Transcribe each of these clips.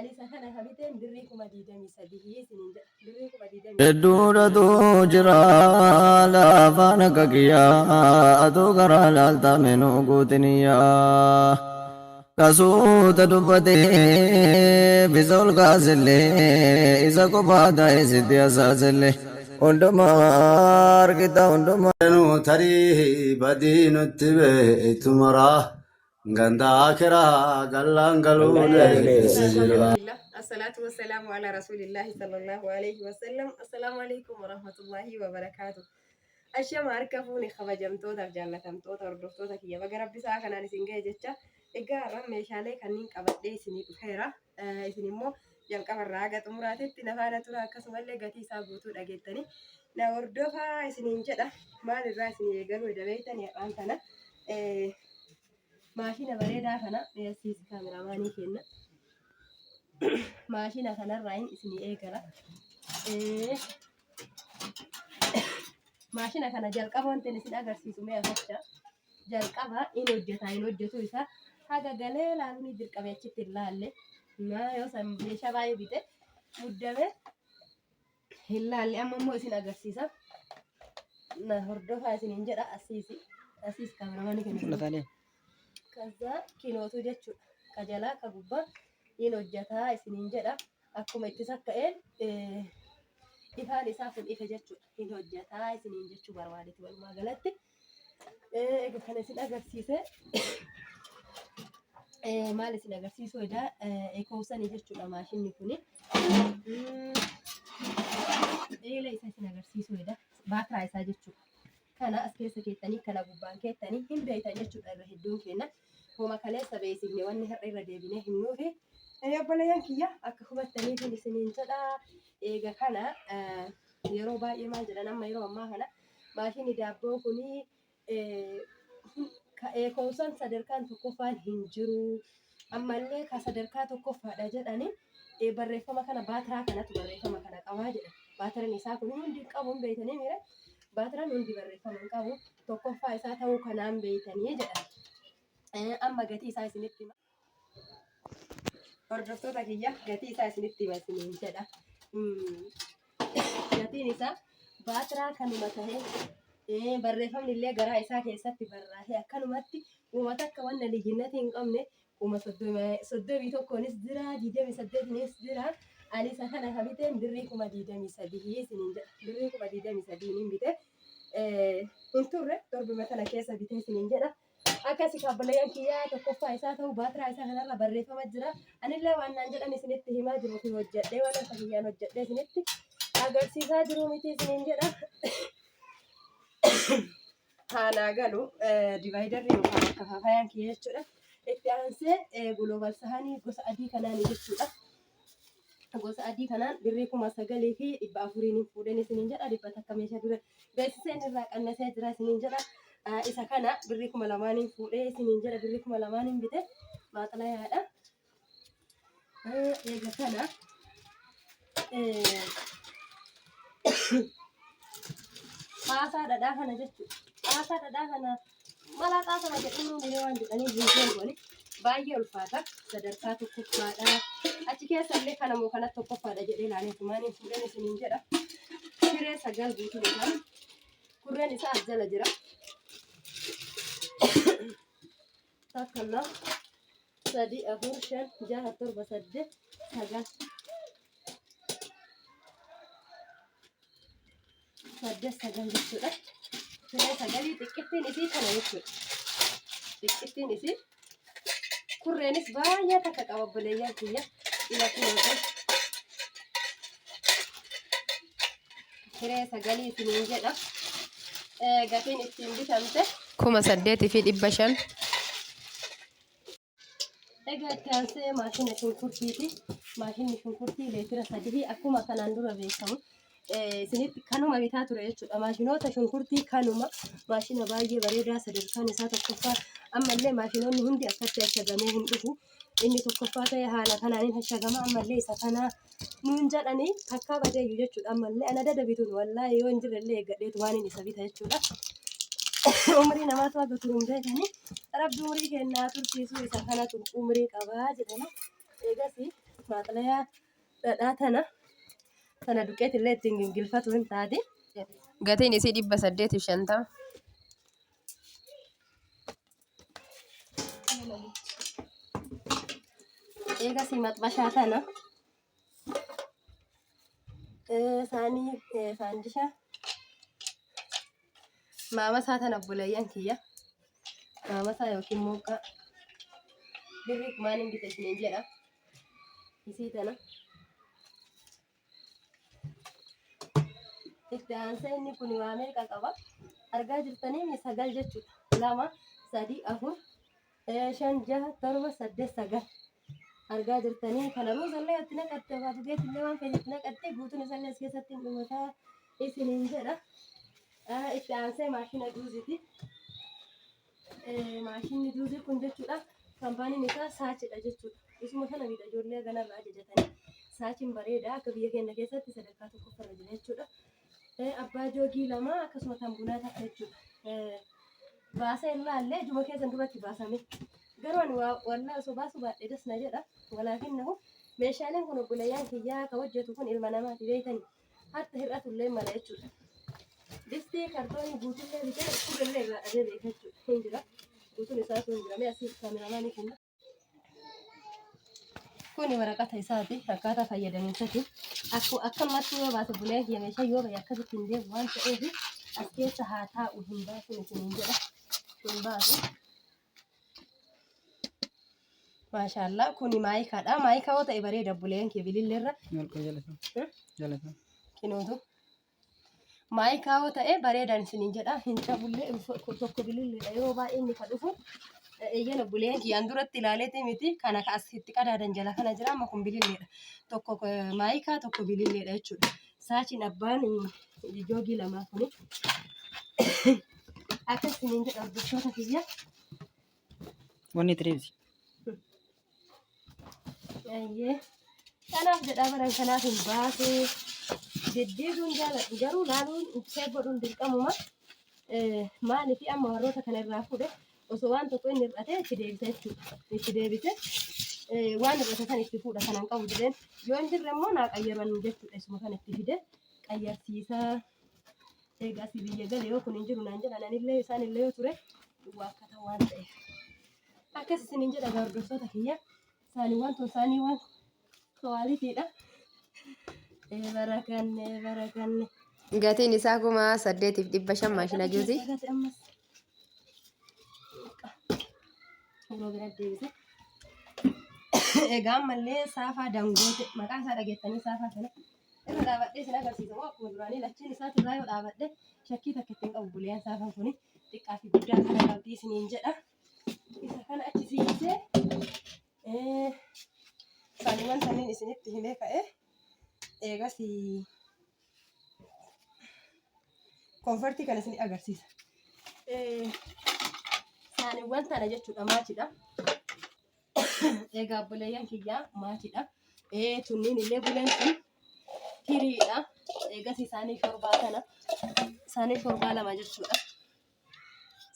Ani isa kana ka biteen birrii 23,000 isiniin jedha. Birrii 23,000. Hedduudhatu jira laafaan akka kiyyaa atuu karaa laaltaa menuu guutiniyyaa kasuuta dubbatee bisa ol kaasellee isa kophaa ta'e sitti asaasellee hundumaa argita hundumaa. Nu tarii badii nutti beektu maraa Ganda akiraa gallaan galuun eessa jira. Alhamdulillah. Assalatu wassalamu ala rasulillahi sallallahu alayhi wasallam. Assalamu alaikum warahmatullahi wabarakatuh. Ashama harka fuune kabajamtootaaf jaallatamtoota hordoftoota kiyya baga rabbi sa'a kanaan isin ga'e jecha egaa har'a meeshaalee kanneen qabadhee isinii dhufeera. Isin immoo jalqaba irraa haga xumuraatitti na faana tura akkasumallee gatii isaa guutuu dhageettanii na hordofaa isiniin jedha. Maalirraa isinii eegaluu dabeettanii har'aan kana maashina bareedaa kana dhiyeessiis kaameraamaanii kenna. Maashina kanarraa hin isinii eegala. Maashina kana jalqaba wanti isin agarsiisu mee afacha jalqaba in hojjeta hin hojjetu isaa haga galee laaluu ni dirqame achitti hin laalle. Yoo san meeshaa baay'ee bite muddame hin laalle amma immoo isin agarsiisa. Na hordofaa isiniin jedha asiisi asiis kaameramanii kenna. Kaza kinootu jechuudha. Ka jalaa ka gubbaa in hojjetaa isiniin jedha. Akkuma itti sakka'een ifaan isaa kun ife jechuudha. Hin hojjetaa isiniin jechuu barbaadeeti walumaa galatti. Egaa kana isin agarsiise maal isin agarsiisuu edaa ekoosanii jechuudha maashinni kuni. Eela isa isin agarsiisuu edaa baatiraa isaa jechuudha. Kana as keessa keettanii kana gubbaan keettanii hin beektan jechuudha irra hedduun keenya. Homa kaleessa beeksifne wanni har'a irra deebinee himnuufi. Obboleeyyan kiyya akka hubattaniifin isiniin jedha. Eega kana yeroo baay'ee maal jedhan amma yeroo ammaa kana maashinni daabboo kuni eekoosan sadarkaan tokkoffaan hin jiru. Ammallee ka sadarkaa tokkoffaadha jedhani barreeffama kana baatiraa kanatu barreeffama kana qabaa jedhan. Baatiraan isaa kun hundi hin qabu hin beektanii mire. Baatiraan hundi barreeffama hin qabu. Tokkoffaa isaa ta'uu kanaan beektanii jedhan. Amma gatii isaa isinitti hima. Hordoftoota kiyya gatii isaa isinitti hima isiniin jedha. Gatiin isaa baatiraa kanuma tahee barreeffamni illee garaa isaa keessatti barraa'ee akkanumatti uuma takka wanna liyyinnatii hin qabne 31,000nis jira 28nis jira. Ani isa kana ka biteen birrii 23,000 isiniin jedha. Birrii 23,000 bite. Hin turre torbuma kana keessa bitee isiniin jedha. Akkasi kaabboleeyyan kiyyaa tokkoffaa isaa ta'uu baatiraa isaa kanarra barreeffama jira. Anillee waan naan jedhan isinitti himaa jiru fi hojjedhee waan harka kiyyaan hojjedhee isinitti agarsiisaa jiru miti isiniin jedha. Haanaa galu divaayidarri yookaan akkafaafayaan kiyya jechuudha. Itti aansee guloobal sahanii gosa adii kanaani jechuudha. Gosa adii kanaan birrii 9,400 hin fuudheen isiniin jedha. Dhibba takka meeshaa dura beeksiseen irraa qannasee jira isiniin jedha. Isa kana birrii 2,000 fuudhee isiniin jedha. Birrii 2,000 bite maaxalayaadha. Eega kana xaasaa dhadhaa kana jechuudha. Xaasaa dhadhaa kana malaa xaasama jedhanii miree waan jedhanii hin beekani. Baay'ee ulfaata. Sadarkaa tokkoffaadha. Achi keessa illee kana moo kana tokkoffaadha jedhee ilaalee tumaan hin fuudhan isiniin jedha. Siree sagal guutuun isaa kurreen isaa as jala jira. Takka lama sadii afur shan jaha torba saddeet sagal. Saddeet sagal jechuudha. Siree sagalii xiqqittiin isii kana jechuudha. Xiqqittiin isii kurreenis baay'ee takka qaba obboleeyyan kiyya. Ila kunoo siree sagalii isiniin jedha. Gatiin ittiin bitamte 8,500. Egaa itti aansee maashina shunkurtiiti. Maashinni shunkurtii leetira sadii akkuma kanaan dura beekamu isinitti kanuma bitaa ture jechuudha. Maashinoota shunkurtii kanuma maashina baay'ee bareedaa sadarkaan isaa tokkoffaa ammallee maashinoonni hundi akkatti ashagamee hin dhufu. Inni tokkoffaa ta'e haala kanaan hin ashagama ammallee isa kana nuun jedhanii takkaa badeeyyu jechuudha. Ammallee ana dada bituun wallaahi yoo hin jirre illee eeggadheetu waan inni isa bita jechuudha. Umrii namaatu haga turu hin beekani. Rabbi umrii keenya haa tursiisu isa kanatu umrii qabaa jedhama. Eegas Maaxalayaa dhadhaa tana tana duqeet illee ittiin gingilfatu hin taati. Gatiin isii 850. Eegasii maxbashaa tana saanii faandisha maamasaa tana obboleeyyan kiyya maamasaa yookiin mooqqaa birrii kumaan hin bite isiniin jedha isii tana. Itti aansee inni kun waa meeqa qaba? Argaa jirtanii sagal jechuudha. 2, 3, 4, 5, 6, 7, 8, 9. Argaa jirtanii kana ruuzallee itti naqatte waa dhugeetillee waan feete itti naqatte guutuun isallee as keessatti hin dhumataa isiniin jedha. Itti aansee maashina juuziiti. Maashinni juuzii kun jechuudha kaampaaniin isaa saachidha jechuudha. Isuma kana bita ijoollee ganarraa ajajatanii. Saachiin bareeda akka biyya keenya keessatti sadarkaa tokkoffarra jira jechuudha. Abbaa joogii lama akkasuma kan bunaa takka jechuudha. Baasee ilaallee ijuma keessan duratti baasame. Garuu ani wallaa osoo baasuu baadhee das na jedha. Walaakinnahu meeshaaleen kun obboleeyyaan kiyyaa ka hojjetu kun ilma namaati beektanii. Hatta hir'atullee mala jechuudha. Distii kartoonii guutullee bitee qubellee irraa dhabee beeka jechuudha. Hin jira. Guutuun isaatu hin jira. Mee asii kaameramaanii kenna. Kuni waraqata isaati akkaataa fayyadaminsati. Akkanumatti yoo baase bulee kiyya meeshaa yoo bahe akkasitti hin deemu waan ta'eef as keessa haa taa'u hin baasin isiniin jedha. Hin baasu. Maashaallah kuni maayikaadha. Maayikaa yoo ta'e bareeda buleen kee bililleerra. Kinootu. Maayikaa yoo ta'e bareedaan isiniin jedha. Hin cabullee tokko bililleedha. Yeroo baay'ee inni ka dhufu eeyyana buleen kiyyaan duratti ilaaleeti miti. Kana ka asitti qadaadan jala kana jira amma kun bililleedha. Tokko maayikaa tokko bililleedha jechuudha. Saachiin abbaan joogii lamaa kuni. Akka isiniin jedha hordoftoota kiyya. Wanni itti deebisi. Ayyee. Kanaaf jedhaa baran kanaaf hin baasee deddeebi'uun jaaladhu garuu laaluun ibsee godhuun dirqamuma. Maaliif amma warroota kana irraa fuudhe osoo waan tokko inni hir'ate itti deebisa jechuudha. Itti deebise waan hir'ate san itti fuudha kanan qabu jedheen yoo hin jirre immoo naa qayyaran jechuudha isuma kana itti fide qayyarsiisaa. Egaa asii biyya gale yoo kun hin jiru naan jedhan anillee isaanillee yoo ture waakkata waan ta'eef. Akkas isiniin jedha egaa hordoftoota kiyya. Saaniiwwan tun saaniiwwan kawaalitiidha. Barakanne barakanne. Gatiin isaa 8500 maashina juuzii. Gati ammas. Yeroo bira deebise. Egaa ammallee saafaa dangoote maqaa isaa dhageettanii saafaa kana irra dhaabadhee isin agarsiisa moo akkuma duraanii lachiin isaatirraa yoo dhaabadhe shakkii takka ittiin qabu buleen saafaan kuni xiqqaa fi guddaa kana qabdii isiniin jedha. Isa kana achi siisee saaniiwwan saniin isinitti himee ka'e eegas konfartii kana isin agarsiisa. Saaniiwwan tana jechuudha maachidha. Egaa obboleeyyan kiyyaa maachidha. Tunniin illee buleen tun tiriidha. Eegas isaanii shorbaa kana isaanii shorbaa lama jechuudha.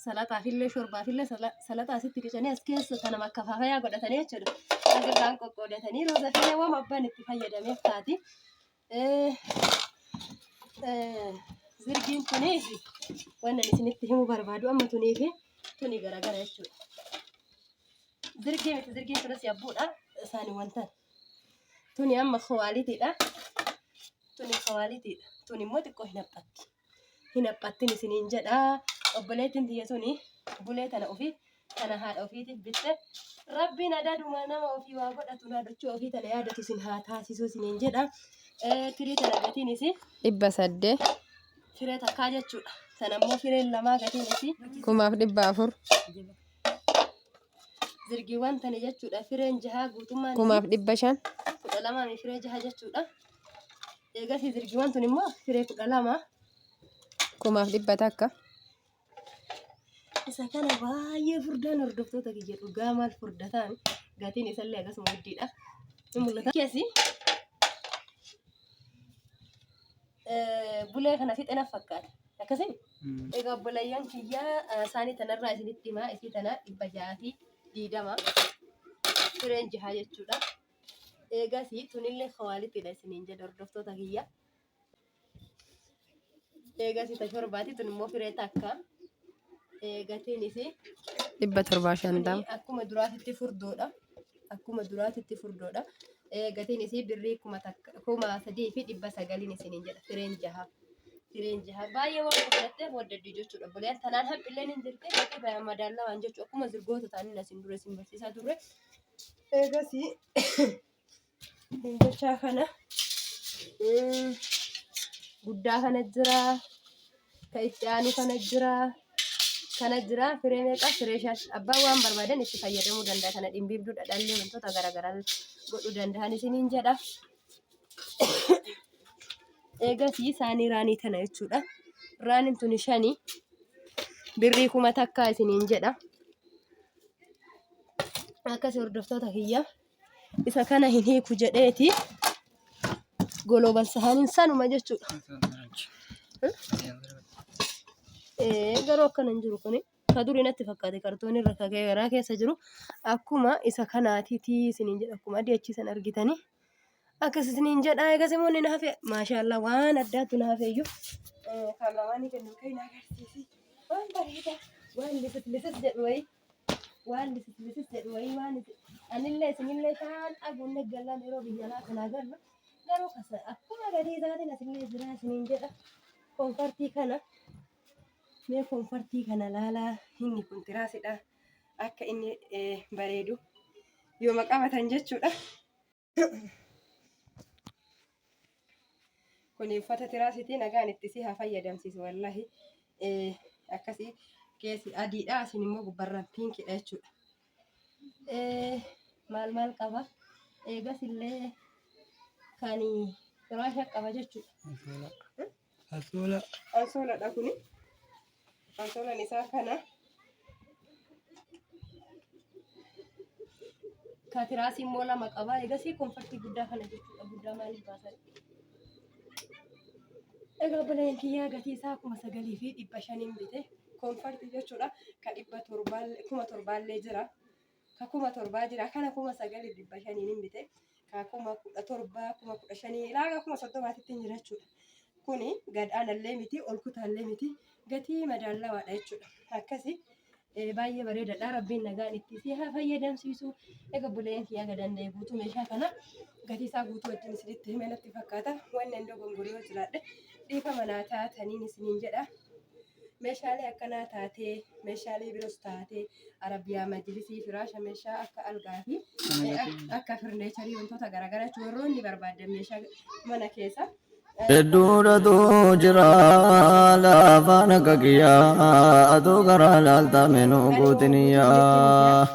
Salaxaafillee shorbaafillee salaxaa asitti qicanii as keessa kana makkafaafayaa godhatanii jechuudha. Asirraan qoqqoodatanii roozafillee waan abbaan itti fayyadameef taati. Zirgiin tuniif wannan isinitti himuu barbaadu amma tuniifi tuni garagara jechuudha. Zirgii miti zirgiin tunis yabbuudha isaanii wantan. Tuni amma kawaalitiidha. Tuni kawaalitiidha. Tuni immoo xiqqoo hin haphatti. Hin haphattin isiniin jedha. Obboleettiin tiyya tuni bulee tana ofii tana haadha ofiitiif bitte. Rabbiin adaduma nama ofii waa godhatu haadhochuu ofii tana yaadatu isin haa taasisuu isiniin jedha. Firii tana gatiin isii 800. Firee takkaa jechuudha. Tana immoo fireen lamaa gatiin isii 4,400. Zirgiiwwan tani jechuudha. Fireen jahaa guutummaan 5,500. 12 firee jaha jechuudha. Eegasii zirgiiwwan tun immoo firee 12. 1,100. Isa kana baay'ee furdaan hordoftoota kiyya dhugaa maal furdataan gatiin isallee akkasuma guddiidha. Ni mul'ata. Keessi bulee kana fixe na fakkaata. Akkasii? Egaa obboleeyyan kiyyaa isaanii tanarraa isinitti himaa isii tana 620 fireen jahaa jechuudha. Eegasii tunillee kawaalitiidha isiniin jedha hordoftoota kiyya. Eegasii ta shorbaati tun immoo firee takka. Gatiin isii 750. Kuni akkuma duraatitti furdoodha. Akkuma duraatitti furdoodha. Gatiin isii birrii 3900n isiniin jedha. Fireen jaha. Fireen jaha. Baay'ee waan guddatteef waddaddi jechuudha. Obboleeyyan tanaan haphilleen hin jirti. Gatii baay'ee madaalawaan jechuudha. Akkuma zirgoota ta'anii asiin dura isin barsiisaa turre. Eegasii jechaa kana guddaa kana jira. Ka itti aanu kana jira. Kana jira. Firee meeqa? Firee shan. Abbaan waan barbaadan itti fayyadamuu danda'a. Kana dhimbiibduu dhadhallee wantoota garaagaraa godhuu danda'an isiniin jedha. Eegasii saanii raanii tana jechuudha. Raaniin tuni shani. Birrii 1000 isiniin jedha. Akkasii hordoftoota kiyya. Isa kana hin hiiku jedheeti. Golobal sahaniin sanuma jechuudha. Garuu akkana hin jiru kuni. Ka durii natti fakkaate kartoonii irra ka garaa keessa jiru akkuma isa kanaatiiti isiniin jedha akkuma adii achii san argitanii. Akkas isiniin jedha eegas immoo inni na hafe maashaallah waan addaatu na hafe iyyuu kaameraamaanii kennu kan na agarsiisi waan bareedaa waan lisis lisis jedhu wayii waan lisis lisis jedhu wayii waan anillee isinillee kaan aguunne gallaan yeroo biyya alaa kanaa gallu garuu kasa akkuma gatii isaatiin asillee jira isiniin jedha konfartii kana mee konfartii kana laalaa inni kun tiraasidha akka inni bareedu yooma qabatan jechuudha. Kuni uffata tiraasitii nagaan itti si haa fayyadamsiisu wallahi. Akkasii keessi adiidha asin immoo gubbarraan piinkidha jechuudha. Maal maal qaba? Eegas illee kan firaasha qaba jechuudha. Ansoolaa. Ansooladha kuni. Ansoolaan isaa kana. Ka tiraasii immoo lama qaba. Egasii konfartii guddaa kana jechuudha. Guddaa maaliif baasan? Egaa obboleeyyan kiyyaa gatii isaa 9500n bite. Konfartii jechuudha. Ka 700 7000llee jira. Ka 7000 jira. Kana 9500n bite. Ka 17,000, 15,000 ilaaga 30,000tti hin jira jechuudha. Kuni gad aanallee miti ol kutaallee miti gatii madaallawaadha jechuudha. Akkasi baay'ee bareedaadha. Rabbiin nagaan itti si haa fayyadamsiisu. Egaa obboleeyyan kiyyaa ga danda'e guutuu meeshaa kana gatii isaa guutuu wajjin isinitti hime natti fakkaata. Wanni hin dogongore yoo jiraadhe dhiifama naa taataniin isiniin jedha. Meeshaalee akkanaa taatee meeshaalee biroos taatee arabiyaa majlisii firaasha meeshaa akka algaa fi akka firneecharii wantoota garaagaraa jechuun warroonni barbaadan meeshaa mana keessa. Hedduudhatu jira lafaan akka kiyyaa atuu karaa laaltaa menuu guutiniyyaa.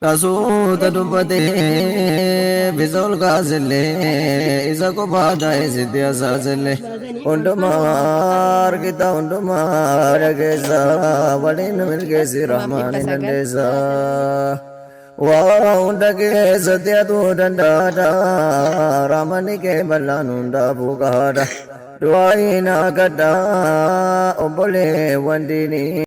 Kasuuta dubbatee bisa ol kaasellee isa kophaa ta'e sitti asaasellee hundumaa argita hundumaa dhageessa waliin nu milkeessi rahmaan hin dandeessa. Waa hunda keessatti atuu danda'aadha rahmanni kee bal'aan hundaafuu gahaadha. Du'aayi naa kadhaa obboleewwan diinii.